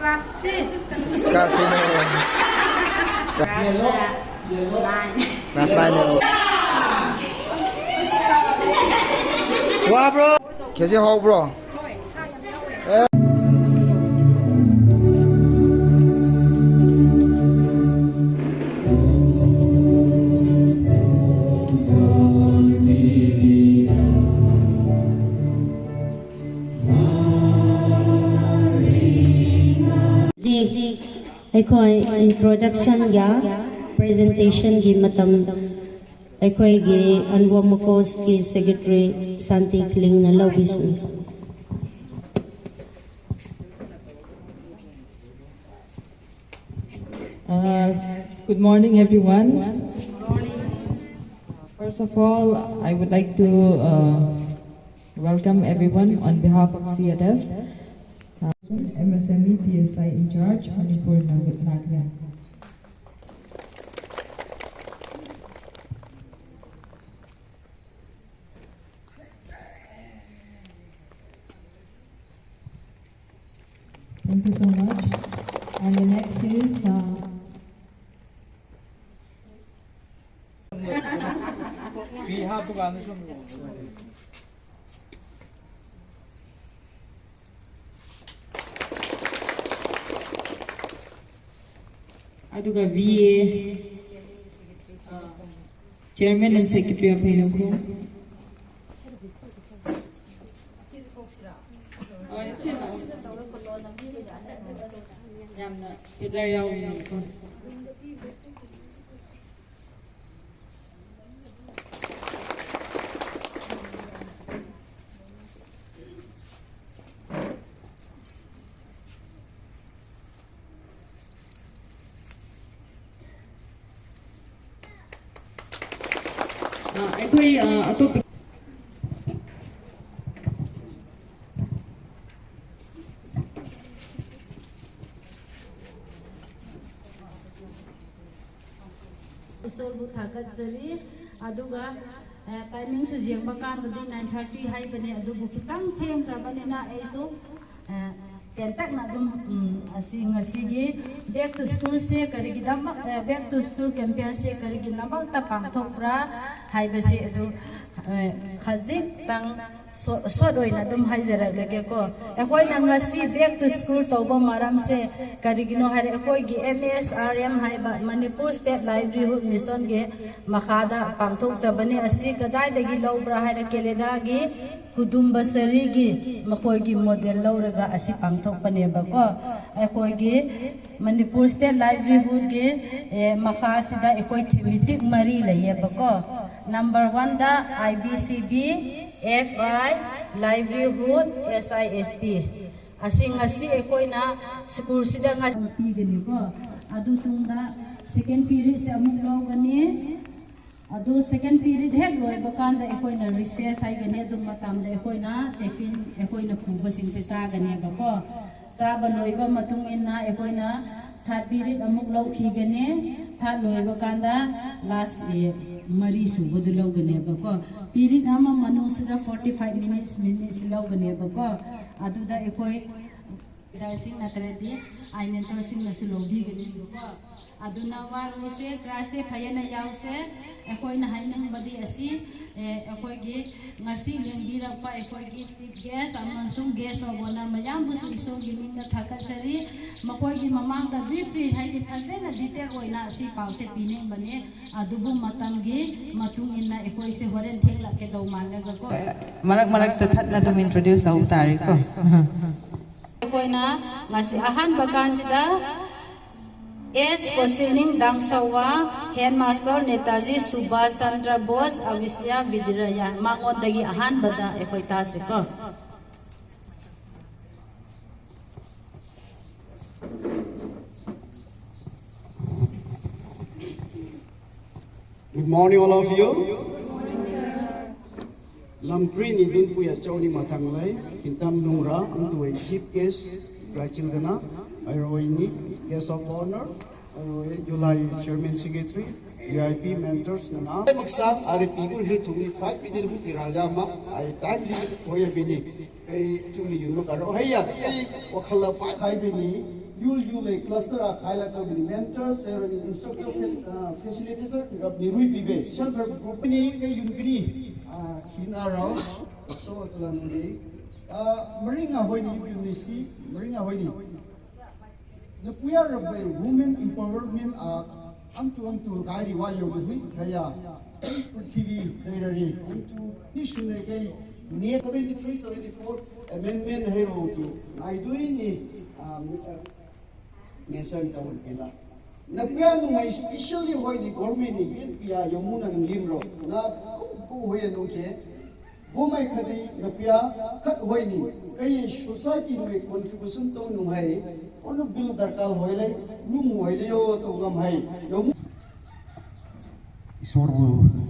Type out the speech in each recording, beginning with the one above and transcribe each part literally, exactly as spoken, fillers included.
Class three. Class three ꯅꯦ꯫ Class nine. Class nine ꯅꯦ꯫ ꯋꯥꯕ꯭ꯔꯣ? ꯈꯦꯆꯤ ꯍꯥꯎꯕ꯭ꯔꯣ? ꯍꯧꯖꯤꯛ ꯑꯩꯈꯣꯏ introductionꯒ presentationꯒꯤ ꯃꯇꯝ ꯑꯩꯈꯣꯏꯒꯤ ꯑꯟꯕꯣ ꯃꯀꯣꯁꯀꯤ secretary Shanti ꯈꯤꯂꯤꯡꯅ ꯂꯧꯕꯤꯁꯅꯨ꯫ Uh, good morning, everyone. First of all, I would like to uh, welcome everyone on behalf of C L F. Uh, M S M E P S I in charge, Manipur Nag-, Nagaland. Thank you so much. And the next is, uh, ꯑꯗꯨꯒ V A, Chairman and Secretary of ꯍꯩꯅꯧꯈꯣꯡ꯫ ꯍꯣꯏ, ꯁꯤ ꯂꯥꯛꯑꯣ꯫ ꯌꯥꯝꯅ cadre ꯌꯥꯎꯕꯅꯤꯅꯀꯣ꯫ ꯑ, ꯑꯩꯈꯣꯏ, ꯑ, ꯑꯇꯣꯞꯄ ꯏꯁꯣꯔꯕꯨ ꯊꯥꯒꯠꯆꯔꯤ꯫ ꯑꯗꯨꯒ, ꯑ, timingꯁꯨ ꯌꯦꯡꯕ ꯀꯥꯟꯗꯗꯤ nine thirty ꯍꯥꯏꯕꯅꯦ, ꯑꯗꯨꯕꯨ ꯈꯤꯇꯪ ꯊꯦꯡꯈ꯭ꯔꯕꯅꯤꯅ ꯑꯩꯁꯨ, ꯑ, ꯇꯦꯟꯇꯛꯅ ꯑꯗꯨꯝ, ꯎꯝ, ꯑꯁꯤ ꯉꯁꯤꯒꯤ Back to School say ꯀꯔꯤꯒꯤꯗꯃꯛ, A, Back to School campaign ꯁꯦ ꯀꯔꯤꯒꯤꯗꯃꯛꯇ ꯄꯥꯡꯊꯣꯛꯄ꯭ꯔꯥ ꯍꯥꯏꯕꯁꯤ ꯑꯗꯨ, ꯑꯦ, ꯈꯖꯤꯛꯇꯪ ꯁꯣ-, short ꯑꯣꯏꯅ ꯑꯗꯨꯝ ꯍꯥꯏꯖꯔꯛꯂꯒꯦꯀꯣ꯫ ꯑꯩꯈꯣꯏꯅ ꯉꯁꯤ Back to School ꯇꯧꯕ ꯃꯔꯝꯁꯦ ꯀꯔꯤꯒꯤꯅꯣ ꯍꯥꯏꯔꯦ, ꯑꯩꯈꯣꯏꯒꯤ M S R M ꯍꯥꯏꯕ Manipur State Livelihood Mission ꯒꯤ ꯃꯈꯥꯗ ꯄꯥꯡꯊꯣꯛꯆꯕꯅꯤ꯫ ꯑꯁꯤ ꯀꯗꯥꯏꯗꯒꯤ ꯂꯧꯕ꯭ꯔꯥ ꯍꯥꯏꯔꯦ, ꯀꯦꯔꯦꯂꯥꯒꯤ ꯀꯨꯗꯨꯝꯕꯁꯔꯤꯒꯤ ꯃꯈꯣꯏꯒꯤ model ꯂꯧꯔꯒ ꯑꯁꯤ ꯄꯥꯡꯊꯣꯛꯄꯅꯦꯕꯀꯣ꯫ ꯑꯩꯈꯣꯏꯒꯤ Manipur State Livelihood ꯀꯤ, ꯑꯦ, ꯃꯈꯥꯁꯤꯗ ꯑꯩꯈꯣꯏ thematic ꯃꯔꯤ ꯂꯩꯌꯦꯕꯀꯣ꯫ Number one the I B C B, F I, Livelihood, S I S T꯫ ꯑꯁꯤ ꯉꯁꯤ ꯑꯩꯈꯣꯏꯅ school ꯁꯤꯗ ꯉꯁꯤ ꯄꯤꯒꯅꯤꯀꯣ꯫ ꯑꯗꯨ ꯇꯨꯡꯗ second period ꯁꯦ ꯑꯃꯨꯛ ꯂꯧꯒꯅꯤ꯫ ꯑꯗꯨ second period ꯍꯦꯛ ꯂꯣꯏꯕ ꯀꯥꯟꯗ ꯑꯩꯈꯣꯏꯅ recess ꯍꯥꯏꯒꯅꯤ꯫ ꯑꯗꯨ ꯃꯇꯝꯗ ꯑꯩꯈꯣꯏꯅ tiffin ꯑꯩꯈꯣꯏꯅ ꯄꯨꯕꯁꯤꯡꯁꯦ ꯆꯥꯒꯅꯦꯕꯀꯣ꯫ ꯆꯥꯕ ꯂꯣꯏꯕ ꯃꯇꯨꯡ ꯏꯟꯅ ꯑꯩꯈꯣꯏꯅ third period ꯑꯃꯨꯛ ꯂꯧꯈꯤꯒꯅꯤ꯫ Third ꯂꯣꯏꯕ ꯀꯥꯟꯗ last, ꯑꯦ, ꯃꯔꯤ ꯁꯨꯕꯗꯨ ꯂꯧꯒꯅꯦꯕꯀꯣ꯫ Period ꯑꯃ ꯃꯅꯨꯡꯁꯤꯗ forty five minutes, minutes ꯂꯧꯒꯅꯦꯕꯀꯣ꯫ ꯑꯗꯨꯗ ꯑꯩꯈꯣꯏ leader ꯁꯤꯡ ꯅꯠꯇ꯭ꯔꯗꯤ I mentor ꯁꯤꯡꯅꯁꯨ ꯂꯧꯕꯤꯒꯅꯤꯕꯀꯣ꯫ ꯑꯗꯨꯅ ꯋꯥꯔꯣꯏꯁꯦ, class ꯁꯦ ꯐꯖꯅ ꯌꯥꯎꯁꯦ꯫ ꯑꯩꯈꯣꯏꯅ ꯍꯥꯏꯅꯤꯡꯕꯗꯤ ꯑꯁꯤ, ꯑꯦ, ꯑꯩꯈꯣꯏꯒꯤ ꯉꯁꯤ ꯂꯦꯡꯕꯤꯔꯛꯄ ꯑꯩꯈꯣꯏꯒꯤ chief guest ꯑꯃꯁꯨꯡ guest of honour ꯃꯌꯥꯝꯕꯨꯁꯨ ꯏꯁꯣꯔꯒꯤ ꯃꯤꯡꯗ ꯊꯥꯒꯠꯆꯔꯤ꯫ ꯃꯈꯣꯏꯒꯤ ꯃꯃꯥꯡꯗ brief ꯍꯥꯏꯗꯤ ꯐꯖꯅ detail ꯑꯣꯏꯅ ꯑꯁꯤ ꯄꯥꯎꯁꯦ ꯄꯤꯅꯤꯡꯕꯅꯤ꯫ ꯑꯗꯨꯕꯨ ꯃꯇꯝꯒꯤ ꯃꯇꯨꯡ ꯏꯟꯅ ꯑꯩꯈꯣꯏꯁꯦ ꯍꯣꯔꯦꯟ ꯊꯦꯡꯂꯛꯀꯗꯧ ꯃꯥꯜꯂꯒꯀꯣ꯫ ꯃꯔꯛ ꯃꯔꯛꯇ ꯊꯠꯅ ꯑꯗꯨꯝ introduce ꯇꯧꯕ ꯇꯥꯔꯦꯀꯣ꯫ ꯑꯩꯈꯣꯏꯅ ꯉꯁꯤ ꯑꯍꯥꯟꯕ ꯀꯥꯟꯁꯤꯗ S ꯀꯣꯁꯤꯜꯅꯤꯡ ꯗꯥꯡꯁꯧꯋꯥ, headmaster ꯅꯦꯇꯥꯖꯤ ꯁꯨꯚꯥꯁ ꯆꯟꯗ꯭ꯔ ꯕꯣꯁ ꯑꯕꯤꯁ꯭ꯌꯥ ꯕꯤꯗ꯭ꯌꯥꯂꯌꯥ, ꯃꯉꯣꯟꯗꯒꯤ ꯑꯍꯥꯟꯕꯗ ꯑꯩꯈꯣꯏ ꯇꯥꯁꯤꯀꯣ꯫ Good morning, all of you. Lampri ni dun puya chau ni matang lai, kintam nungra, ang tuwe chief guest, Rachel Gana, Airoi ni, guest of honour, Airoi July chairman secretary, V I P mentors nana. Maksa, ari pigur hil tumi five minute bu kirajama, I time limit koya bini. ꯑꯩ ꯆꯨꯝꯅ ꯌꯨꯝꯗ ꯀꯥꯔꯣ ꯍꯩꯌꯥ ꯑꯩ ꯋꯥꯈꯜꯗ ꯄꯥꯛ ꯍꯥꯏꯕꯅꯤ꯫ ꯌꯨꯜ ꯌꯨꯜ ꯑꯩ cluster ꯈꯥꯏꯂ ꯇꯧꯕꯅꯤ mentor ꯁꯦꯔꯅꯤ instructor ꯐꯦꯁꯤꯂꯤꯇꯦꯇꯔ ꯅꯤꯔꯨꯏ ꯄꯤꯕꯦ self help ꯒ꯭ꯔꯨꯞꯅꯤ ꯀꯩ ꯌꯨꯝꯒꯤꯅꯤ ꯈꯤꯅꯥꯔꯣ ꯇꯣ ꯇꯣꯂꯥꯅꯨꯔꯤ ꯃꯔꯤꯡ ꯑꯍꯣꯏꯅꯤ ꯌꯨꯝꯅꯤꯁꯤ ꯃꯔꯤꯡ ꯑꯍꯣꯏꯅꯤ꯫ ꯅꯄꯨꯌꯥꯔꯕꯩ women empowerment ꯑ ꯑꯝꯇꯨ ꯑꯝꯇꯨ ꯀꯥꯏꯔꯤ ꯋꯥ ꯌꯧꯗ ꯍꯨꯏ ꯀꯌꯥ ꯄ꯭ꯔꯤꯊꯤꯕꯤ ꯂꯩꯔꯔꯤ ꯑꯝꯇꯨ ꯅꯤꯁꯨꯅ ꯀꯩ ꯅꯦ seventy three seventy four amendment ꯍꯩꯔꯣꯗꯨ ꯅꯥꯏꯗꯣꯏꯅꯤ꯫ ꯃꯦꯟꯁꯟ ꯇꯧꯔꯛꯀꯦꯗ ꯅꯄꯨꯌꯥ ꯅꯨꯡꯉꯥꯏ specially ꯍꯣꯏꯗꯤ ꯒꯣꯔꯃꯦꯟꯅꯤ ꯌꯦꯟ ꯄꯤꯌꯥ ꯌꯧꯃꯨꯅ ꯅꯪ ꯂꯤꯝꯔꯣ ꯅ ꯀꯨ ꯀꯨ ꯍꯣꯏ ꯑꯗꯨꯝ ꯀꯦ ꯒꯣꯃꯩ ꯈꯗꯤ ꯅꯄꯤꯌꯥ ꯈꯠ ꯍꯣꯏꯅꯤ ꯀꯩ ꯁꯣꯁꯥꯏꯇꯤ ꯅꯣꯏ ꯀꯣꯟꯇ꯭ꯔꯤꯕ꯭ꯌꯨꯁꯟ ꯇꯧ ꯅꯨꯡꯉꯥꯏ ꯑꯣꯅ ꯕꯤꯜ ꯗꯔꯀꯥꯔ ꯍꯣꯏ ꯂꯩ ꯂꯨꯝ ꯍꯣꯏ ꯂꯩꯌꯣ ꯇꯧ ꯉꯝ ꯍꯥꯏ ꯌꯧ ꯏꯁꯣꯔꯕꯨ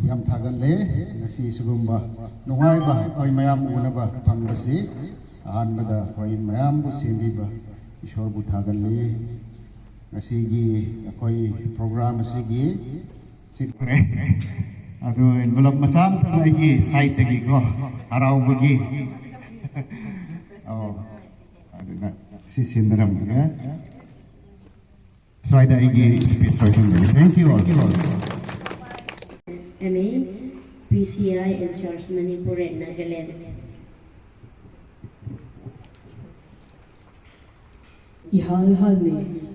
ꯌꯥꯝ ꯊꯥꯒꯠꯂꯦ꯫ ꯉꯁꯤ ꯁꯤꯒꯨꯝꯕ ꯅꯨꯡꯉꯥꯏꯕ ꯑꯩꯈꯣꯏ ꯃꯌꯥꯝ ꯎꯅꯕ ꯐꯪꯕꯁꯤ ꯑꯍꯥꯟꯕꯗ ꯑꯩꯈꯣꯏ ꯃꯌꯥꯝꯕꯨ ꯁꯦꯝꯕꯤꯕ ꯏꯁꯣꯔꯕꯨ ꯊꯥꯒꯠꯂꯤ꯫ ꯉꯁꯤꯒꯤ ꯑꯩꯈꯣꯏ ꯄ꯭ꯔꯣꯒ꯭ꯔꯥꯝ ꯑꯁꯤꯒꯤ ꯁꯤꯠꯈ꯭ꯔꯦ꯫ ꯑꯗꯨ ꯑꯦꯟꯚꯂꯣꯞ ꯃꯆꯥ ꯑꯃꯈꯛ ꯑꯩꯒꯤ ꯁꯥꯏꯠꯇꯒꯤꯀꯣ ꯍꯔꯥꯎꯕꯒꯤ ꯑꯣ ꯑꯗꯨꯅ ꯁꯤ ꯁꯤꯟꯅꯔꯝꯕꯅꯦ꯫ ꯁ꯭ꯋꯥꯏꯗ ꯑꯩꯒꯤ ꯁ꯭ꯄꯤꯆ ꯂꯣꯏꯁꯤꯟꯖꯔꯦ꯫ Thank you all. M A P C I in charge Manipur and Nagaland. ꯏꯍꯥꯜ ꯍꯥꯜꯅꯦ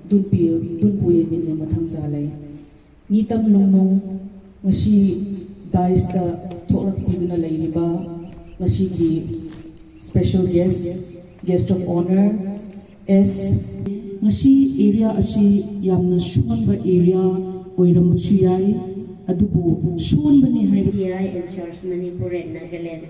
ꯗꯨꯟꯄꯤ ꯗꯨꯟꯄꯨꯌꯦ ꯃꯤꯠꯅꯦ ꯃꯊꯪ ꯆꯥꯂꯩ꯫ ꯅꯤꯇꯝ ꯂꯨꯡꯅꯨꯡ ꯉꯁꯤ ꯗꯥꯏꯁꯇ ꯊꯣꯛꯂꯛꯄꯤꯗꯨꯅ ꯂꯩꯔꯤꯕ ꯉꯁꯤꯒꯤ special guest, guest of honour, ꯑꯦꯁ ꯉꯁꯤ ꯑꯦꯔꯤꯌꯥ ꯑꯁꯤ ꯌꯥꯝꯅ ꯁꯣꯟꯕ ꯑꯦꯔꯤꯌꯥ ꯑꯣꯏꯔꯝꯕꯁꯨ ꯌꯥꯏ, ꯑꯗꯨꯕꯨ ꯁꯣꯟꯕꯅꯤ ꯍꯥꯏꯔ ꯄꯤ C I in charge Manipur and Nagaland.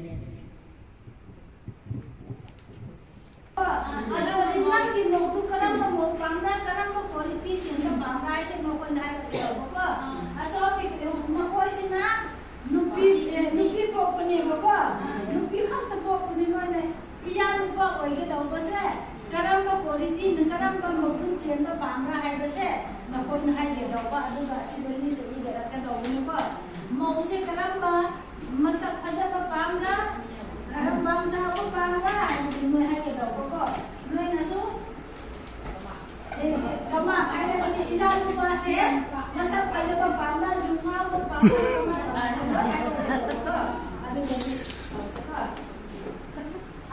ꯑꯗꯣ ꯅꯪꯒꯤ ꯃꯧꯗꯨ ꯀꯔꯝꯕ ꯃꯧ ꯄꯥꯝꯕ꯭ꯔꯥ, ꯀꯔꯝꯕ ꯀ꯭ꯋꯥꯂꯤꯇꯤ ꯆꯦꯟꯕ ꯄꯥꯝꯕ꯭ꯔꯥ ꯍꯥꯏꯁꯦ ꯃꯈꯣꯏꯅ ꯍꯥꯏꯔꯛꯀꯗꯧꯕꯀꯣ꯫ ꯑꯁꯣꯝꯒꯤ ꯃꯈꯣꯏꯁꯤꯅ ꯅꯨꯄꯤ, ꯑꯦ, ꯅꯨꯄꯤ ꯄꯣꯛꯄꯅꯦꯕꯀꯣ꯫ ꯅꯨꯄꯤ ꯈꯛꯇ ꯄꯣꯛꯄꯅꯤ ꯃꯣꯏꯅ꯫ ꯏꯌꯥ ꯅꯨꯄꯥ ꯑꯣꯏꯒꯗꯧꯕꯁꯦ ꯀꯔꯝꯕ ꯀ꯭ꯋꯥꯂꯤꯇꯤꯅ, ꯀꯔꯝꯕ ꯃꯒꯨꯟ ꯆꯦꯟꯕ ꯄꯥꯝꯕ꯭ꯔꯥ ꯍꯥꯏꯕꯁꯦ ꯅꯈꯣꯏꯅ ꯍꯥꯏꯒꯗꯧꯕ, ꯑꯗꯨꯒ ꯑꯁꯤꯗ ꯂꯤꯁ ꯏꯒꯠꯂꯛꯀꯗꯧꯕꯅꯤꯀꯣ꯫ ꯃꯧꯁꯦ ꯀꯔꯝꯕ ꯃꯁꯛ ꯐꯖꯕ ꯄꯥꯝꯕ꯭ꯔꯥ? ꯀꯔꯝꯕ ꯃꯆꯥꯕꯨ ꯄꯥꯝꯕ꯭ꯔꯥ ꯍꯥꯏꯕꯗꯨ ꯅꯣꯏ ꯍꯥꯏꯒꯗꯧꯕꯀꯣ꯫ ꯅꯣꯏꯅꯁꯨ, ꯑꯦ, ꯀꯃꯥ ꯍꯥꯏꯔꯒꯗꯤ ꯏꯆꯥ ꯅꯨꯄꯥꯁꯦ ꯃꯁꯛ ꯐꯖꯕ ꯄꯥꯝꯕ꯭ꯔꯥ, ꯖꯨ ꯉꯥꯎꯕ ꯄꯥꯝꯕ꯭ꯔꯥ, ꯀꯃꯥ ꯄꯥꯝꯕ꯭ꯔꯥ ꯍꯥꯏꯒꯗꯧꯕꯀꯣ꯫ ꯑꯗꯨꯒꯗꯤ ꯇꯧꯁꯦꯀꯣ꯫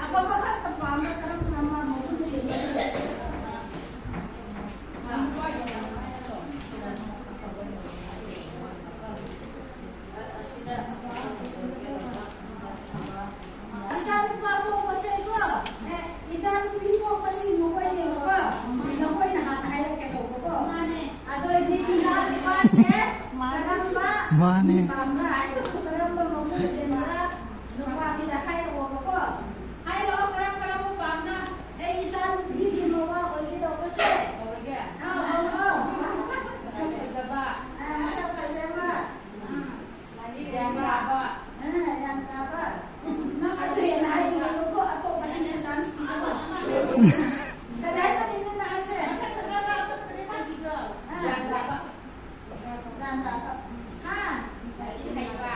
ꯑꯐꯕ ꯈꯛꯇ ꯄꯥꯝꯕ꯭ꯔꯥ, ꯀꯔꯝ ꯀꯔꯝꯕ ꯃꯒꯨꯟ ꯆꯦꯟꯕ? ꯏꯆꯥ ꯅꯨꯄꯥ ꯄꯣꯛꯄꯁꯦꯀꯣ, ꯏꯆꯥ ꯅꯨꯄꯤ ꯄꯣꯛꯄꯁꯤ ꯃꯈꯣꯏꯅꯦꯕꯀꯣ, ꯅꯈꯣꯏꯅ ꯍꯥꯟꯅ ꯍꯥꯏꯔꯛꯀꯗꯧꯕꯀꯣ꯫ ꯑꯗꯣ ꯑꯩꯗꯤ ꯏꯆꯥ ꯅꯨꯄꯥꯁꯦ ꯀꯔꯝꯕ ꯃꯥꯅꯦ꯫ ꯄꯥꯝꯕ꯭ꯔꯥ? ꯀꯔꯝꯕ ꯃꯒꯨꯟ ꯆꯦꯟꯕ꯭ꯔꯥ? ꯅꯨꯄꯥꯒꯤꯗ ꯍꯥꯏꯔꯛꯑꯣꯕꯀꯣ꯫ ꯍꯥꯏꯔꯛꯑꯣ, ꯀꯔꯝ ꯀꯔꯝꯕ ꯄꯥꯝꯕ꯭ꯔꯥ? ꯑꯩ ꯏꯆꯥ ꯅꯨꯄꯤꯒꯤ ꯃꯋꯥ ꯑꯣꯏꯒꯗꯧꯕꯁꯦ꯫ ꯍꯧꯔꯒꯦ? ꯑꯥ, ꯍꯧꯔꯣ꯫ ꯃꯁꯛ ꯐꯖꯕ꯫ ꯑꯥ, ꯃꯁꯛ ꯐꯖꯕ꯫ ꯎꯝ꯫ ꯂꯥꯏꯔꯤꯛ ꯌꯥꯝ ꯄꯥꯕ꯫ ꯑꯥ, ꯌꯥꯝ ꯄꯥꯕ꯫ ꯅꯪ ꯑꯗꯨ ꯍꯦꯟꯅ ꯍꯥꯏꯕꯤꯒꯅꯨꯀꯣ, ꯑꯇꯣꯞꯄꯁꯤꯡꯁꯨ chance ꯄꯤꯁꯜꯂꯣ꯫ ꯀꯔꯤ ꯍꯥꯏꯕꯅꯣ ꯅꯪꯅ ꯍꯥꯏꯁꯦ? ꯃꯁꯛ ꯐꯖꯕ꯫ ꯑꯥ꯫ ꯒ꯭ꯌꯥꯟ ꯇꯥꯕ꯫ ꯒ꯭ꯌꯥꯟ ꯇꯥꯕ꯫ ꯍꯥ? ꯂꯥꯏꯔꯤꯛ ꯍꯩꯕ꯫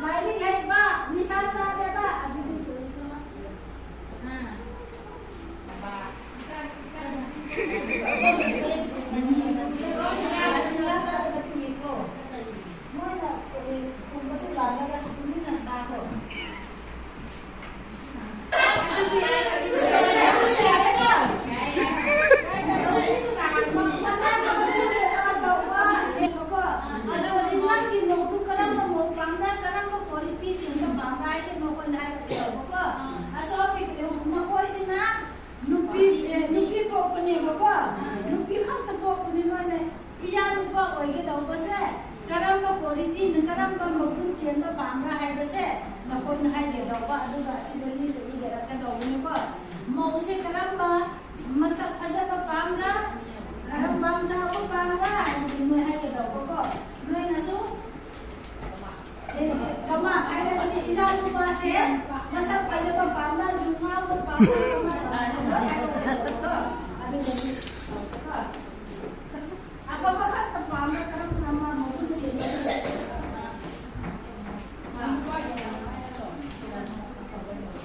ꯂꯥꯏꯔꯤꯛ ꯍꯩꯕ, ꯅꯤꯁꯥ ꯆꯥꯗꯕ, ꯑꯗꯨꯗꯤ ꯂꯣꯏꯔꯦ꯫ ꯑꯥ꯫ ꯅꯤꯁꯥ ꯆꯥꯗꯕꯗꯨꯅꯤꯀꯣ꯫ ꯃꯣꯏꯅ, ꯑꯦ, ꯈꯨꯝꯕꯗꯨ ꯂꯥꯜꯂꯒꯁꯨ ꯇꯨꯃꯤꯟꯅ ꯇꯥꯈꯣ꯫ ꯅꯪꯒꯤ ꯃꯧꯗꯨ ꯀꯔꯝꯕ ꯃꯧ ꯄꯥꯝꯕ꯭ꯔꯥ, ꯀꯔꯝꯕ quality ꯆꯦꯟꯕ ꯄꯥꯝꯕ꯭ꯔꯥ ꯍꯥꯏꯁꯦ ꯃꯈꯣꯏꯅ ꯍꯥꯏꯔꯛꯀꯗꯧꯕꯀꯣ꯫ ꯑꯁꯣꯝꯒꯤ ꯃꯈꯣꯏꯁꯤꯅ ꯅꯨꯄꯤ, ꯑꯦ, ꯅꯨꯄꯤ ꯄꯣꯛꯄꯅꯦꯕꯀꯣ꯫ ꯅꯨꯄꯤ ꯈꯛꯇ ꯄꯣꯛꯄꯅꯤ ꯃꯣꯏꯅ꯫ ꯏꯌꯥ ꯅꯨꯄꯥ ꯑꯣꯏꯒꯗꯧꯕꯁꯦ ꯀꯔꯝꯕ qualityꯅ, ꯀꯔꯝꯕ ꯃꯒꯨꯟ ꯆꯦꯟꯕ ꯄꯥꯝꯕ꯭ꯔꯥ ꯍꯥꯏꯕꯁꯦ ꯅꯈꯣꯏꯅ ꯍꯥꯏꯒꯗꯧꯕ, ꯑꯗꯨꯒ ꯑꯁꯤꯗ list ꯏꯒꯠꯂꯛꯀꯗꯧꯕꯅꯤꯀꯣ꯫ ꯃꯧꯁꯦ ꯀꯔꯝꯕ ꯃꯁꯛ ꯐꯖꯕ ꯄꯥꯝꯕ꯭ꯔꯥ, ꯀꯔꯝꯕ ꯃꯆꯥꯕꯨ ꯄꯥꯝꯕ꯭ꯔꯥ ꯍꯥꯏꯕꯗꯨ ꯅꯣꯏ ꯍꯥꯏꯒꯗꯧꯕꯀꯣ꯫ ꯅꯣꯏꯅꯁꯨ, ꯑꯦ, ꯀꯃꯥ ꯍꯥꯏꯔꯒꯗꯤ ꯏꯆꯥ ꯅꯨꯄꯥꯁꯦ ꯃꯁꯛ ꯐꯖꯕ ꯄꯥꯝꯕ꯭ꯔꯥ, ꯖꯨ ꯉꯥꯎꯕ ꯄꯥꯝꯕ꯭ꯔꯥ, ꯀꯃꯥꯏꯅ ꯄꯥꯝꯕ꯭ꯔꯥ ꯍꯥꯏꯒꯗꯧꯕꯀꯣ꯫ ꯑꯗꯨꯒꯗꯤ ꯇꯧꯁꯦꯀꯣ꯫ ꯑꯐꯕ ꯈꯛꯇ ꯄꯥꯝꯕ ꯀꯔꯝ ꯀꯔꯝꯕ ꯃꯒꯨꯟ ꯆꯦꯟꯕ? ꯑꯐꯕ ꯌꯥꯝ ꯍꯥꯏꯔꯣ꯫ ꯁꯤꯗ ꯑꯐꯕ ꯌꯥꯝ꯫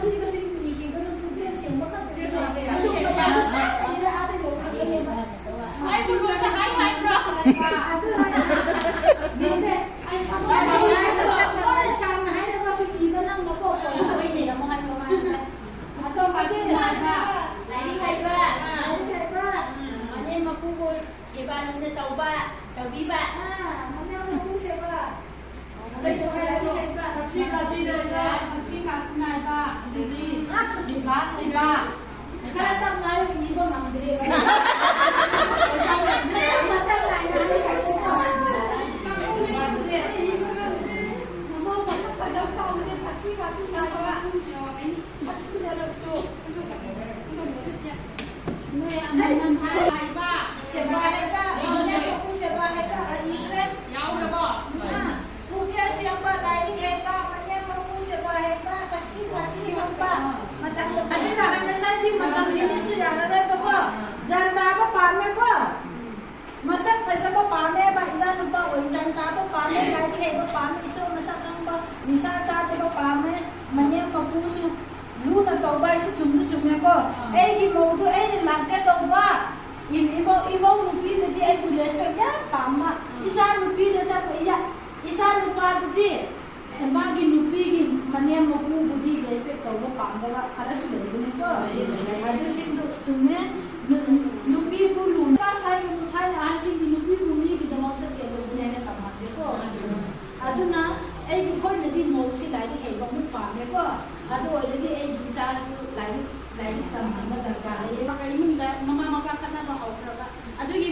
ꯃꯁꯤꯡ ꯏꯈꯤꯕꯗꯨꯅ ꯄꯨꯛꯆꯦꯜ ꯁꯦꯡꯕ ꯈꯛꯇꯅꯦꯕ꯫ ꯑꯗꯨꯒꯨꯝꯕ ꯃꯌꯥꯝꯗꯣ ꯁꯥꯡꯅ ꯏꯔꯒ ꯑꯥꯗ ꯌꯧꯈ꯭ꯔꯒꯅꯦꯕ꯫ ꯍꯥꯏꯕ ꯂꯣꯏꯅ ꯍꯥꯏ ꯍꯥꯏꯕ꯭ꯔꯣ? ꯑꯗꯨ ꯍꯥꯏ-, ꯃꯤꯅꯦ, ꯑꯩ ꯊꯕꯛ ꯂꯣꯏꯅ ꯁꯥꯡꯅ ꯍꯥꯏꯔꯒꯁꯨ ꯏꯕ ꯅꯪꯅꯀꯣ, ꯀꯣꯟꯅ ꯑꯣꯏꯅ ꯏꯔꯝꯃꯣ ꯍꯥꯏꯕ ꯋꯥꯅꯤꯗ꯫ ꯑꯇꯣꯞꯄꯗꯤ ꯂꯥꯏꯔꯤꯛ ꯍꯩꯕ꯫ ꯂꯥꯏꯔꯤꯛ ꯍꯩꯕ꯫ ꯎꯝ, ꯃꯅꯦꯝ ꯃꯀꯨꯕꯨ ꯁꯦꯕꯥ ꯂꯨꯅ ꯇꯧꯕ, ꯇꯧꯕꯤꯕ꯫ ꯑꯥ, ꯃꯅꯦꯝ ꯃꯀꯨ ꯁꯦꯕꯥ꯫ ꯀꯩꯁꯨ ꯍꯥꯏꯔꯅꯨ꯫ ꯊꯛꯁꯤ ꯈꯥꯁꯤ ꯂꯩꯕ, ꯊꯛꯁꯤ ꯈꯥꯁꯤ ꯅꯥꯏꯕ, ꯑꯗꯒꯤ ꯕꯤꯕꯥ ꯂꯩꯕ꯫ ꯈꯔ ꯇꯞꯅ ꯍꯥꯏꯌꯨ, ꯏꯕ ꯉꯝꯗ꯭ꯔꯦꯕ꯫ ꯃꯊꯪ, ꯃꯊꯪ ꯅꯥꯏꯅ ꯍꯥꯏꯌꯨ꯫ ꯏꯕ ꯉꯝꯗ꯭ꯔꯦ꯫ ꯃꯃꯧ ꯃꯁꯛ ꯐꯖꯕ ꯄꯥꯝꯗꯦ, ꯊꯛꯁꯤ ꯈꯥꯁꯤ ꯅꯥꯏꯕ꯫ ꯅꯣꯏ ꯑꯃꯃꯝ ꯍꯥꯏꯕ꯫ ꯁꯦꯕꯥ ꯍꯩꯕ, ꯃꯅꯦꯝ ꯃꯀꯨ ꯁꯦꯕꯥ ꯍꯩꯕ, ꯑꯅꯤꯔꯦ꯫ ꯌꯥꯎꯔꯕꯣ? ꯑꯥ, ꯄꯨꯛꯆꯦꯜ ꯁꯦꯡꯕ, ꯂꯥꯏꯔꯤꯛ ꯍꯩꯕ, ꯃꯅꯦꯝ ꯃꯀꯨ ꯁꯦꯕꯥ ꯍꯩꯕ, ꯊꯛꯁꯤ ꯈꯥꯁꯤ ꯍꯩꯕ꯫ ꯃꯊꯪꯗ ꯑꯁꯤꯗ ꯍꯥꯟꯅ ꯁꯥꯏꯗꯤ ꯃꯇꯝ ꯃꯤꯅꯤꯁꯨ ꯌꯥꯔꯔꯣꯏꯕꯀꯣ꯫ ꯒ꯭ꯌꯥꯟ ꯇꯥꯕ ꯄꯥꯝꯃꯦꯀꯣ꯫ ꯃꯁꯛ ꯐꯖꯕ ꯄꯥꯝꯃꯦꯕ, ꯏꯆꯥ ꯅꯨꯄꯥ ꯑꯣꯏ ꯒ꯭ꯌꯥꯟ ꯇꯥꯕ ꯄꯥꯝꯃꯦ, ꯂꯥꯏꯔꯤꯛ ꯍꯩꯕ ꯄꯥꯝꯃꯦ, ꯏꯁꯣꯔ ꯃꯁꯛ ꯈꯪꯕ, ꯅꯤꯁꯥ ꯆꯥꯗꯕ ꯄꯥꯝꯃꯦ, ꯃꯅꯦꯝ ꯃꯀꯨꯁꯨ ꯂꯨꯅ ꯇꯧꯕ ꯍꯥꯏꯁꯤ ꯆꯨꯝꯗꯤ ꯆꯨꯝꯃꯦꯀꯣ꯫ ꯑꯥ꯫ ꯑꯩꯒꯤ ꯃꯧꯗꯨ ꯑꯩꯅ ꯂꯥꯛꯀꯦ ꯇꯧꯕ, ꯏ-, ꯏꯃꯧ, ꯏꯃꯧ ꯅꯨꯄꯤꯅꯗꯤ ꯑꯩꯕꯨ respect ꯌꯥꯝ ꯄꯥꯝꯕ, ꯎꯝ꯫ ꯏꯆꯥ ꯅꯨꯄꯤꯅ ꯆꯠꯄ, ꯏꯌꯥ-, ꯏꯆꯥ ꯅꯨꯄꯥꯗꯨꯗꯤ ꯑꯦ, ꯃꯥꯒꯤ ꯅꯨꯄꯤꯒꯤ ꯃꯅꯦꯝ ꯃꯀꯨꯕꯨꯗꯤ respect ꯇꯧꯕ ꯄꯥꯝꯗꯕ ꯈꯔꯁꯨ ꯂꯩꯕꯅꯤꯀꯣ꯫ ꯂꯩ, ꯂꯩ, ꯂꯩ꯫ ꯑꯗꯨꯁꯤꯡꯗꯨ ꯆꯨꯝꯃꯦ꯫ ꯅꯨ-, ꯅꯨꯄꯤꯕꯨ ꯂꯨꯅ ꯍꯥꯏꯒꯅꯨ, ꯊꯥꯏꯅ ꯑꯍꯟꯁꯤꯡꯒꯤ ꯅꯨꯄꯤꯕꯨ ꯃꯤꯒꯤꯗꯃꯛ ꯆꯠꯀꯦ ꯂꯨꯕꯅꯦ ꯍꯥꯏꯅ ꯇꯝꯍꯟꯒꯦꯀꯣ꯫ ꯑꯗꯨꯅ ꯑꯩꯒꯤ ꯑꯩꯈꯣꯏꯅꯗꯤ ꯃꯧꯁꯤ ꯂꯥꯏꯔꯤꯛ ꯍꯩꯕ ꯑꯃꯨꯛ ꯄꯥꯝꯃꯦꯀꯣ꯫ ꯑꯗꯨ ꯑꯣꯏꯔꯗꯤ ꯑꯩꯒꯤ ꯏꯆꯥꯁꯨ ꯂꯥꯏꯔꯤꯛ, ꯂꯥꯏꯔꯤꯛ ꯇꯝꯍꯟꯕ ꯗꯔꯀꯥꯔ ꯂꯩꯌꯦ꯫ ꯏꯃꯨꯡꯗ ꯃꯃꯥ ꯃꯄꯥ ꯈꯠꯅꯕ ꯍꯧꯈ꯭ꯔꯕ꯫ ꯑꯗꯨꯒꯤ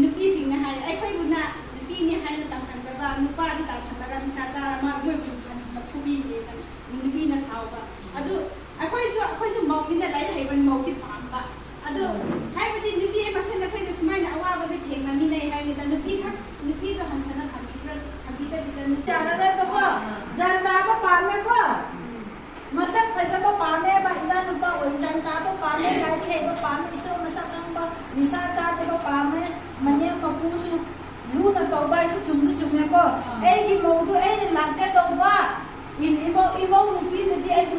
ꯅꯨꯄꯤꯁꯤꯡꯅ ꯍꯥꯏ, ꯑꯩꯈꯣꯏꯕꯨꯅ ꯅꯨꯄꯤꯅꯤ ꯍꯥꯏꯅ ꯇꯝꯍꯟꯗꯕ, ꯅꯨꯄꯥꯗꯤ ꯇꯝꯍꯜꯂꯒ ꯅꯤꯁꯥ ꯆꯥꯔ ꯃꯥ ꯃꯣꯏꯕꯨ ꯍꯟꯖꯤꯟꯅ ꯐꯨꯕꯤꯔꯦꯅ ꯅꯨꯄꯤꯅ ꯁꯥꯎꯕ꯫ ꯑꯗꯨ ꯑꯩꯈꯣꯏꯁꯨ, ꯑꯩꯈꯣꯏꯁꯨ ꯃꯧꯅꯤꯅ ꯂꯥꯏꯔꯤꯛ ꯍꯩꯕ ꯃꯧꯗꯤ ꯄꯥꯝꯕ꯫ ꯑꯗꯨ ꯍꯥꯏꯕꯗꯤ ꯅꯨꯄꯤ ꯃꯁꯦꯟ ꯑꯩꯈꯣꯏꯅ ꯁꯨꯃꯥꯏꯅ ꯑꯋꯥꯕꯁꯦ ꯊꯦꯡꯅꯃꯤꯟꯅꯩ ꯍꯥꯏꯕꯅꯤꯗ, ꯅꯨꯄꯤ ꯈꯛ, ꯅꯨꯄꯤꯗꯣ ꯍꯟꯊꯅ ꯊꯝꯕꯤꯗ꯭ꯔꯁꯨ, ꯊꯝꯕꯤꯗꯕꯤꯗ ꯅꯨꯄꯤ ꯌꯥꯔꯔꯣꯏꯕꯀꯣ, ꯒ꯭ꯌꯥꯟ ꯇꯥꯕ ꯄꯥꯝꯃꯦꯀꯣ꯫ ꯃꯁꯛ ꯐꯖꯕ ꯄꯥꯝꯃꯦꯕ, ꯏꯆꯥ ꯅꯨꯄꯥ ꯑꯣꯏ ꯒ꯭ꯌꯥꯟ ꯇꯥꯕ ꯄꯥꯝꯃꯦ, ꯂꯥꯏꯔꯤꯛ ꯍꯩꯕ ꯄꯥꯝꯃꯦ, ꯏꯁꯣꯔ ꯃꯁꯛ ꯈꯪꯕ, ꯅꯤꯁꯥ ꯆꯥꯗꯕ ꯄꯥꯝꯃꯦ, ꯃꯅꯦꯝ ꯃꯀꯨꯁꯨ ꯂꯨꯅ ꯇꯧꯕ ꯍꯥꯏꯁꯤ ꯆꯨꯝꯗꯤ ꯆꯨꯝꯃꯦꯀꯣ꯫ ꯑꯥ꯫ ꯑꯩꯒꯤ ꯃꯧꯗꯨ ꯑꯩꯅ ꯂꯥꯛꯀꯦ ꯇꯧꯕ, ꯏ-, ꯏꯃꯧ, ꯏꯃꯧ ꯅꯨꯄꯤꯅꯗꯤ ꯑꯩꯕꯨ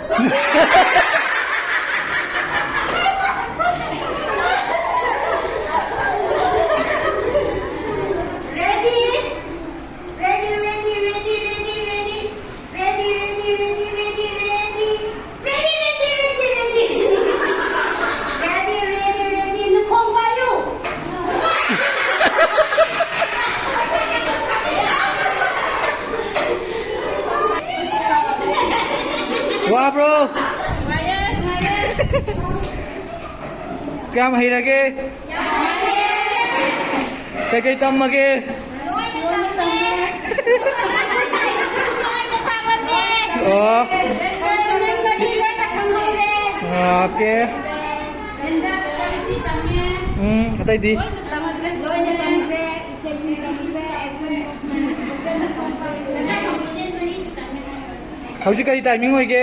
Ready? Ready, ready, ready, ready, ready. Ready, ready, ready, ready, ready. Ready, ready, ready, ready. Ready, ready, ready. ꯅꯈꯣꯡ ꯄꯥꯏꯌꯨ꯫ ꯋꯥꯕ꯭ꯔꯣ? ꯀꯌꯥꯝ ꯍꯩꯔꯒꯦ? ꯀꯩꯀꯩ ꯇꯝꯃꯒꯦ? ꯂꯣꯏꯅ ꯇꯝꯃꯦ꯫ ꯂꯣꯏꯅ ꯇꯥꯛꯂꯝꯃꯦ꯫ ꯑꯣ꯫ ꯂꯣꯏꯅ ꯈꯪꯍꯧꯔꯦ꯫ ꯑꯣꯀꯦ꯫ ꯂꯣꯏꯅ ꯇꯝꯃꯦ꯫ ꯎꯝ, ꯑꯇꯩꯗꯤ? ꯂꯣꯏꯅ ꯇꯝꯈ꯭ꯔꯦ꯫ Reception ꯇꯝꯈ꯭ꯔꯦ꯫ Action ꯁꯣꯛꯈ꯭ꯔꯦ꯫ ꯍꯧꯖꯤꯛ ꯀꯔꯤ timing ꯑꯣꯏꯒꯦ?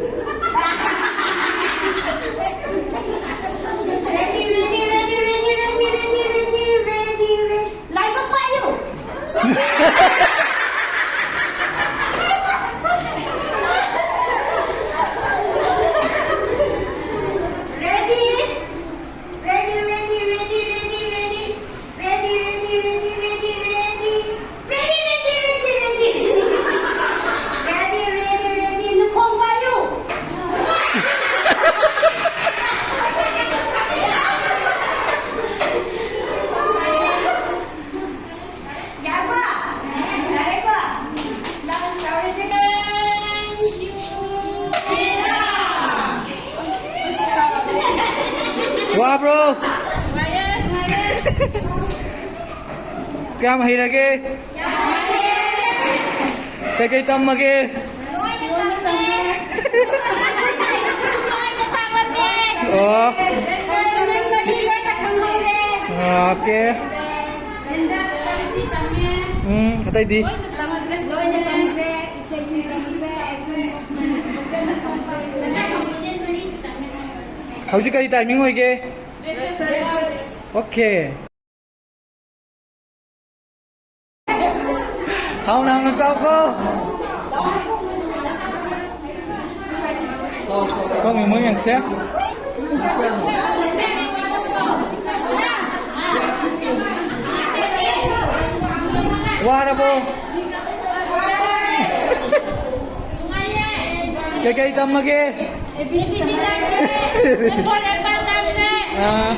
Ready, ready, ready, ready, ready, ready, ready, ready, ready, ready. ꯂꯥꯏꯕꯛ ꯄꯥꯏꯌꯨ꯫ Ready? Ready, ready, ready, ready, ready. Ready, ready, ready, ready, ready. Ready, ready, ready, ready. Ready, ready, ready. ꯅꯈꯣꯡ ꯄꯥꯏꯌꯨ꯫ ꯌꯥꯔꯕ? ꯌꯥꯔꯦꯀꯣ? ꯂꯥꯁ ꯇꯧꯔꯁꯦ꯫ ꯋꯥꯕ꯭ꯔꯣ? ꯀꯌꯥꯝ ꯍꯩꯔꯒꯦ? ꯀꯩꯀꯩ ꯇꯝꯃꯒꯦ? ꯂꯣꯏꯅ ꯇꯝꯃꯦ꯫ ꯂꯣꯏꯅ ꯇꯝꯃꯦ꯫ ꯑꯣ꯫ ꯂꯣꯏꯅ ꯈꯪꯍꯧꯔꯦ꯫ ꯑꯣꯀꯦ꯫ ꯖꯦꯟꯗꯔ ꯏꯀ꯭ꯋꯦꯂꯤꯇꯤ ꯇꯝꯃꯦ꯫ ꯎꯝ, ꯑꯇꯩꯗꯤ? ꯂꯣꯏꯅ ꯇꯝꯈ꯭ꯔꯦ꯫ ꯏꯁꯩꯁꯨ ꯇꯝꯈ꯭ꯔꯦ, ꯑꯦꯛꯁꯟꯁꯨ ꯇꯝꯈ꯭ꯔꯦ꯫ ꯍꯧꯖꯤꯛ ꯀꯔꯤ ꯇꯥꯏꯃꯤꯡ ꯑꯣꯏꯒꯦ? ꯔꯤꯁꯦꯁ꯫ ꯑꯣꯀꯦ꯫ ꯍꯥꯎꯅ ꯍꯥꯎꯅ ꯆꯥꯎꯀꯣ꯫ ꯁꯣꯝꯒꯤ ꯃꯣꯏ ꯌꯦꯡꯁꯦ꯫ ꯋꯥꯔꯕꯣ? ꯀꯩꯀꯩ ꯇꯝꯃꯒꯦ? ꯑꯥ꯫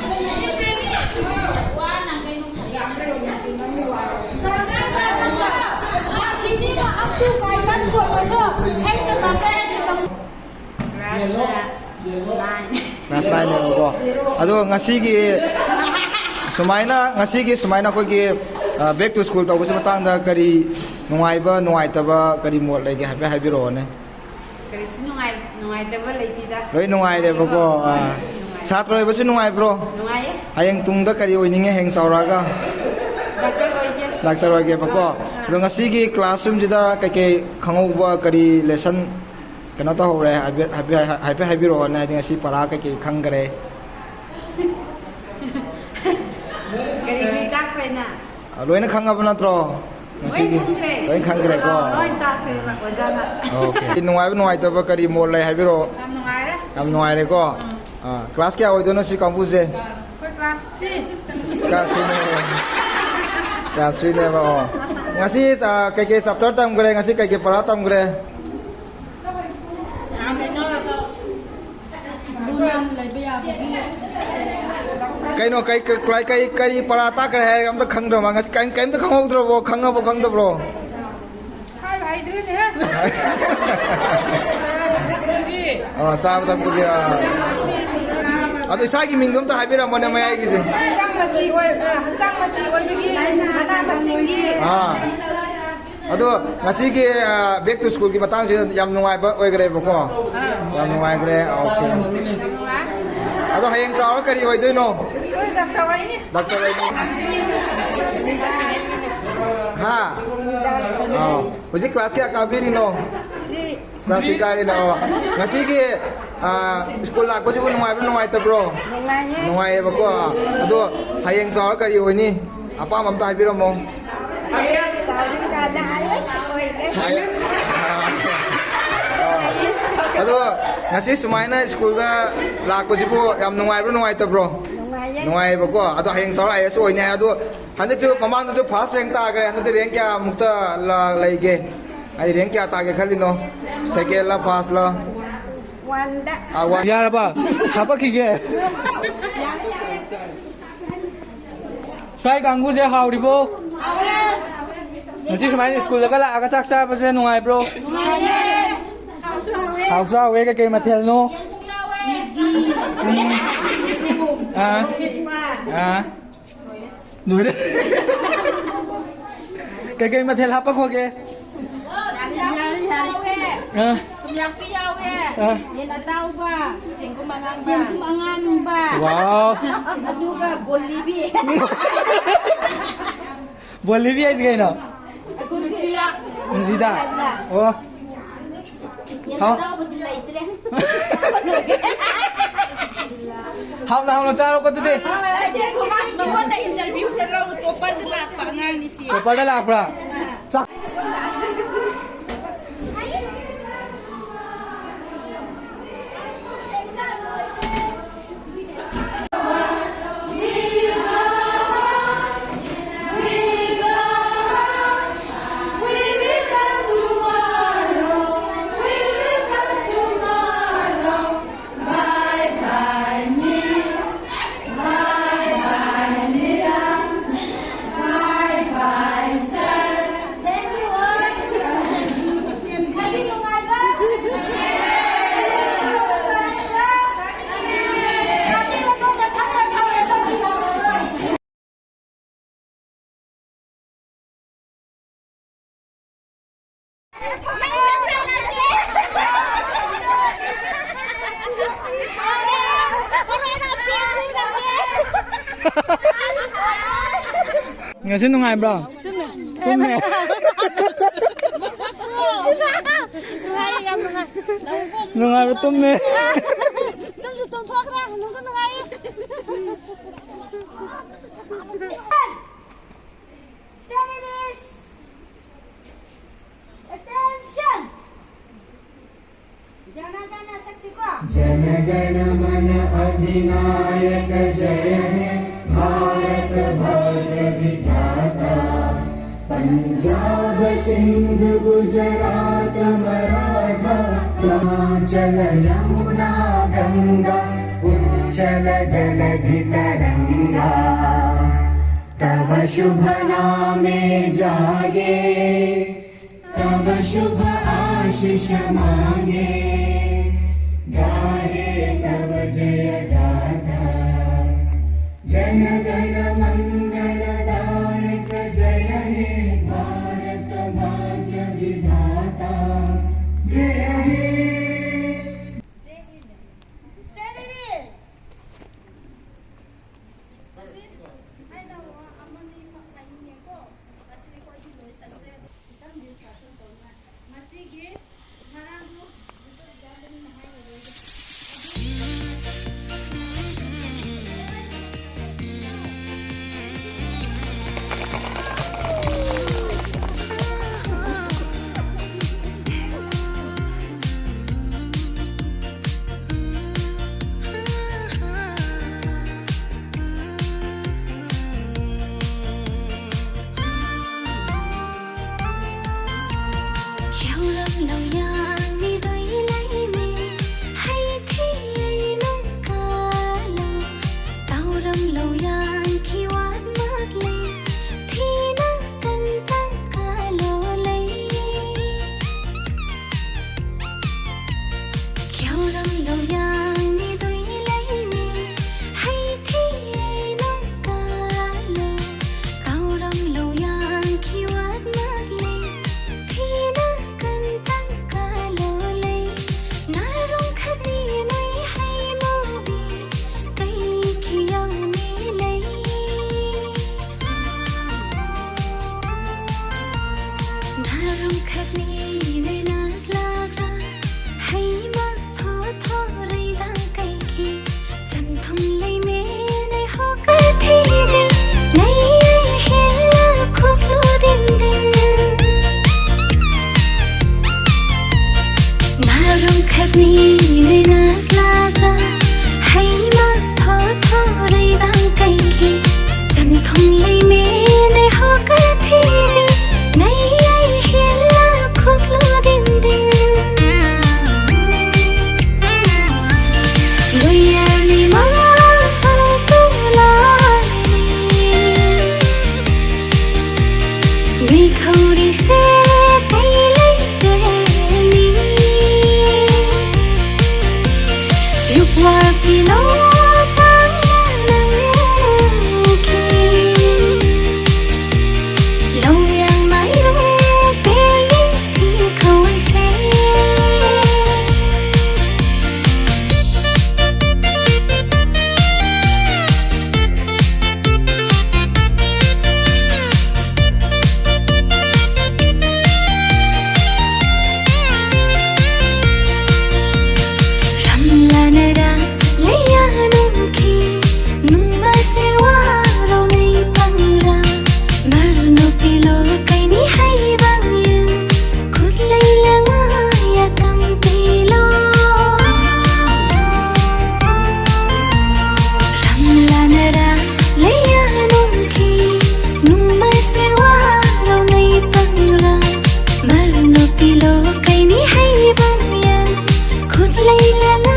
ꯀ꯭ꯂꯥꯁ ꯅꯥꯏꯟꯅꯦꯕꯀꯣ꯫ ꯑꯗꯣ ꯉꯁꯤꯒꯤ ꯁꯨꯃꯥꯏꯅ, ꯉꯁꯤꯒꯤ ꯁꯨꯃꯥꯏꯅ ꯑꯩꯈꯣꯏꯒꯤ, ꯑ, back to school ꯇꯧꯕꯁꯤ ꯃꯇꯥꯡꯗ ꯀꯔꯤ ꯅꯨꯡꯉꯥꯏꯕ, ꯅꯨꯡꯉꯥꯏꯇꯕ, ꯀꯔꯤ ꯃꯣꯠ ꯂꯩꯒꯦ ꯍꯥꯏꯐꯦꯠ ꯍꯥꯏꯕꯤꯔꯛꯑꯣꯅꯦ꯫ ꯀꯔꯤꯁꯨ ꯅꯨꯡꯉꯥꯏ-, ꯅꯨꯡꯉꯥꯏꯇꯕ ꯂꯩꯇꯦꯗ꯫ ꯂꯣꯏ ꯅꯨꯡꯉꯥꯏꯔꯦꯕꯀꯣ꯫ ꯅꯨꯡꯉꯥꯏꯀꯣ? ꯑꯥ꯫ ꯅꯨꯡꯉꯥꯏ꯫ ꯁꯥꯇ꯭ꯔ ꯑꯣꯏꯕꯁꯤ ꯅꯨꯡꯉꯥꯏꯕ꯭ꯔꯣ? ꯅꯨꯡꯉꯥꯏꯌꯦ꯫ ꯍꯌꯦꯡ ꯇꯨꯡꯗ ꯀꯔꯤ ꯑꯣꯏꯅꯤꯡꯉꯦ ꯍꯌꯦꯡ ꯆꯥꯎꯔꯛꯑꯒ? ꯗꯥꯛꯇꯔ ꯑꯣꯏꯒꯦ꯫ ꯗꯥꯛꯇꯔ ꯑꯣꯏꯒꯦꯕꯀꯣ꯫ ꯑꯥ꯫ ꯑꯗꯣ ꯉꯁꯤꯒꯤ classroomꯁꯤꯗ ꯀꯩꯀꯩ ꯈꯪꯍꯧꯕ, ꯀꯔꯤ lesson ꯀꯩꯅꯣ ꯇꯧꯍꯧꯔꯦ? ꯍꯥꯏꯐꯦꯠ, ꯍꯥꯏꯐꯦꯠ, ꯍꯥꯏꯐꯦꯠ ꯍꯥꯏꯕꯤꯔꯛꯑꯣꯅꯦ, ꯍꯥꯏꯗꯤ ꯉꯁꯤ ꯄꯔꯥ ꯀꯩꯀꯩ ꯈꯪꯈꯔꯦ? ꯀꯔꯤ ꯀꯔꯤ ꯇꯥꯛꯈ꯭ꯔꯦ ꯅꯪ? ꯑ, ꯂꯣꯏꯅ ꯈꯪꯉꯕ ꯅꯠꯇ꯭ꯔꯣ? ꯂꯣꯏ ꯉꯁꯤꯒꯤ? ꯈꯪꯈ꯭ꯔꯦ꯫ ꯂꯣꯏ ꯈꯪꯈ꯭ꯔꯦꯀꯣ? ꯂꯣꯏ ꯇꯥꯛꯈ꯭ꯔꯦꯕ ꯑꯣꯖꯥꯅ꯫ Okay꯫ ꯅꯨꯡꯉꯥꯏꯕ ꯅꯨꯡꯉꯥꯏꯇꯕ ꯀꯔꯤ ꯃꯣꯠ ꯂꯩ ꯍꯥꯏꯕꯤꯔꯛꯑꯣ꯫ ꯌꯥꯝ ꯅꯨꯡꯉꯥꯏꯔꯦ꯫ ꯌꯥꯝ ꯅꯨꯡꯉꯥꯏꯔꯦꯀꯣ? ꯎꯝ꯫ ꯑꯥ, class ꯀꯌꯥ ꯑꯣꯏꯗꯣꯏꯅꯣ ꯁꯤ ꯀꯥꯡꯕꯨꯁꯦ? ꯑꯩꯈꯣꯏ class three꯫ Class threeꯅꯦ꯫ Class threeꯅꯦꯕ, ꯑꯣ꯫ ꯉꯁꯤ, ꯑꯥ, ꯀꯩꯀꯩ chapter ꯇꯝꯈ꯭ꯔꯦ? ꯉꯁꯤ ꯀꯩꯀꯩ ꯄꯔꯥ ꯇꯝꯈ꯭ꯔꯦ? ꯀꯩꯅꯣ, ꯀꯩ, ꯀꯩ, ꯀꯩ, ꯀꯔꯤ ꯄꯔꯥ ꯇꯥꯛꯈ꯭ꯔꯦ ꯍꯥꯏꯔꯒ ꯑꯝꯇ ꯈꯪꯗ꯭ꯔꯕ? ꯉꯁꯤ ꯀꯩꯝ-, ꯀꯩꯝꯇ ꯈꯪꯍꯧꯗ꯭ꯔꯕꯣ? ꯈꯪꯉꯕꯣ, ꯈꯪꯗꯕ꯭ꯔꯣ? ꯍꯥꯏꯕ ꯍꯩꯗ꯭ꯔꯦꯅꯦꯍꯦ꯫ ꯑꯣ, ꯆꯥꯕ ꯊꯛꯄꯒꯤ, ꯑꯥ꯫ ꯑꯗꯣ ꯏꯁꯥꯒꯤ ꯃꯤꯡꯗꯣ ꯑꯝꯇ ꯍꯥꯏꯕꯤꯔꯝꯃꯣꯅꯦ, ꯃꯌꯥꯏꯒꯤꯁꯦ꯫ ꯍꯛꯆꯥꯡ ꯃꯆꯤ ꯑꯣꯏ-, ꯑ, ꯍꯛꯆꯥꯡ ꯃꯆꯤ ꯑꯣꯏꯕꯒꯤ ꯃꯅꯥ ꯃꯁꯤꯡꯒꯤ꯫ ꯑꯥ꯫ ꯑꯗꯣ ꯉꯁꯤꯒꯤ, ꯑ, back to schoolꯒꯤ ꯃꯇꯥꯡꯁꯦ ꯌꯥꯝ ꯅꯨꯡꯉꯥꯏꯕ ꯑꯣꯏꯈ꯭ꯔꯦꯕꯀꯣ? ꯌꯥꯝ ꯅꯨꯡꯉꯥꯏꯈ꯭ꯔꯦ꯫ Okay꯫ ꯑꯗꯣ ꯍꯌꯦꯡ ꯆꯥꯎꯔ ꯀꯔꯤ ꯑꯣꯏꯗꯣꯏꯅꯣ? ꯑꯩꯈꯣꯏ ꯗꯥꯛꯇꯔ ꯑꯣꯏꯅꯤ꯫ ꯗꯥꯛꯇꯔ ꯑꯣꯏꯅꯤ꯫ ꯍꯥ? ꯑꯥ꯫ ꯍꯧꯖꯤꯛ class ꯀꯌꯥ ꯀꯥꯕꯤꯔꯤꯅꯣ? Class three ꯀꯥꯔꯤꯅꯣ? ꯉꯁꯤꯒꯤ, ꯑ, school ꯂꯥꯛꯄꯁꯤꯕꯨ ꯅꯨꯡꯉꯥꯏꯕ꯭ꯔꯣ, ꯅꯨꯡꯉꯥꯏꯇꯕ꯭ꯔꯣ? ꯅꯨꯡꯉꯥꯏꯌꯦ꯫ ꯅꯨꯡꯉꯥꯏꯌꯦꯕꯀꯣ꯫ ꯑꯗꯣ ꯍꯌꯦꯡ ꯆꯥꯎꯔ ꯀꯔꯤ ꯑꯣꯏꯅꯤ? ꯑꯄꯥꯝꯕ ꯑꯝꯇ ꯍꯥꯏꯕꯤꯔꯝꯃꯣ꯫ ꯆꯥꯎꯔꯀꯥꯟꯗ IAS ꯑꯣꯏꯒꯦ꯫ IAS꯫ ꯑ, ꯑꯗꯣ ꯉꯁꯤ ꯁꯨꯃꯥꯏꯅ schoolꯗ ꯂꯥꯛꯄꯁꯤꯕꯨ ꯌꯥꯝ ꯅꯨꯡꯉꯥꯏꯕ꯭ꯔꯣ, ꯅꯨꯡꯉꯥꯏꯇꯕ꯭ꯔꯣ? ꯅꯨꯡꯉꯥꯏꯌꯦ꯫ ꯅꯨꯡꯉꯥꯏꯌꯦꯕꯀꯣ꯫ ꯑꯗꯣ ꯍꯌꯦꯡ ꯆꯥꯎꯔ IAS ꯑꯣꯏꯅꯤ ꯍꯥꯏ꯫ ꯑꯗꯣ ꯍꯟꯗꯛꯁꯨ, ꯃꯃꯥꯡꯗꯁꯨ first rank ꯇꯥꯈ꯭ꯔꯦ꯫ ꯍꯟꯗꯛꯇꯤ rank ꯀꯌꯥꯃꯨꯛꯇ ꯂ-, ꯂꯩꯒꯦ? ꯍꯥꯏꯗꯤ rank ꯀꯌꯥ ꯇꯥꯒꯦ ꯈꯜꯂꯤꯅꯣ? Second ꯂ, first ꯂ? Oneꯗ꯫ ꯑ, one꯫ ꯌꯥꯔꯕ? ꯍꯥꯄꯛꯈꯤꯒꯦ꯫ ꯁ꯭ꯋꯥꯏ ꯀꯥꯡꯕꯨꯁꯦ ꯍꯥꯎꯔꯤꯕꯣ? ꯉꯁꯤ ꯁꯨꯃꯥꯏꯅ schoolꯗꯒ ꯂꯥꯛꯑꯒ ꯆꯥꯛ ꯆꯥꯕꯁꯦ ꯅꯨꯡꯉꯥꯏꯕ꯭ꯔꯣ? ꯍꯥꯎꯁꯨ ꯍꯥꯎꯋꯦ꯫ ꯀꯩꯀꯩ ꯃꯊꯦꯜꯅꯣ? ꯑꯥ꯫ ꯑꯥ꯫ ꯂꯣꯏꯔꯦ꯫ ꯀꯩꯀꯩ ꯃꯊꯦꯜ ꯍꯥꯞꯄ ꯈꯣꯠꯀꯦ? ꯌꯥꯎꯋꯦ꯫ ꯑꯥ꯫ ꯊꯨꯝꯌꯥꯛꯄꯤ ꯌꯥꯎꯋꯦ꯫ ꯑꯥ꯫ ꯌꯦꯟ ꯑꯇꯥꯎꯕ꯫ ꯆꯦꯡꯒꯨꯝ ꯑꯉꯥꯡꯕ꯫ ꯆꯦꯡꯒꯨꯝ ꯑꯉꯥꯡꯕ꯫ ꯋꯥꯎ꯫ ꯑꯗꯨꯒ ꯕꯣꯂꯤꯕꯤ꯫ ꯕꯣꯂꯤꯕꯤ ꯍꯥꯏꯁꯦ ꯀꯩꯅꯣ? ꯅꯨꯡꯁꯤꯗꯥꯛ꯫ ꯅꯨꯡꯁꯤꯗꯥꯛ꯫ ꯑꯣ꯫ ꯌꯦꯟ ꯍꯥꯎ꯫ ꯑꯇꯥꯎꯕꯗꯤ ꯂꯩꯇ꯭ꯔꯦ꯫ ꯍꯥꯎꯅ ꯍꯥꯎꯅ ꯆꯥꯔꯣꯀꯣ ꯑꯗꯨꯗꯤ꯫ ꯍꯣꯏ, ꯑꯩꯗꯤ ꯊꯣꯃꯥꯁ ꯃꯉꯣꯟꯗ interview ꯈꯔ ꯂꯧꯔꯨ, topperꯗ ꯂꯥꯛꯄ ꯑꯉꯥꯡꯅꯤ ꯁꯤ꯫ Topperꯗ ꯂꯥꯛꯄ꯭ꯔꯥ? ꯆꯥ-, ꯉꯁꯤ ꯅꯨꯡꯉꯥꯏꯕ꯭ꯔꯣ? ꯇꯨꯝꯃꯦ꯫ ꯅꯨꯡꯉꯥꯏ, ꯌꯥꯝ ꯅꯨꯡꯉꯥꯏ꯫ ꯅꯨꯡꯉꯥꯏꯕ ꯇꯨꯝꯃꯦ꯫ ꯇꯨꯝꯁꯨ ꯇꯨꯝꯊꯣꯛꯈ꯭ꯔꯦ, ꯅꯨꯡꯁꯨ ꯅꯨꯡꯉꯥꯏ꯫ Stand it is. Attention. जनगण सक्षिपा। जनगण मन अधिनायक जय हे भारत भाग्य विधाता। पंजाब सिंध गुजरात मराठा हिमाचल यमुना गंगा उच्छल जलधि तरंगा। तव शुभ नामे जागे, तव शुभ आशीष मांगे, गाहे जय गाथा, जन गण मंगलदायक जय हे भारत भाग्य विधाता, जय हे। Steady, ꯉꯁꯤꯒꯤ ꯉꯔꯥꯡꯗꯨ ꯌꯥꯝꯕꯅꯤꯅ ꯍꯥꯏꯔꯔꯣꯏꯒꯦ꯫ Wapilo panglanangki, Longyang mairung peli ti kawaise. Ramlanara leiya nungki, nungma serwa rao neipangra, Marnopilo kaini haibang yen, khutlei langa ya kampilo. Ramlanara leiya nungki, nungma serwa rao neipangra, Marnopilo kaini haibang yen, khutlei langa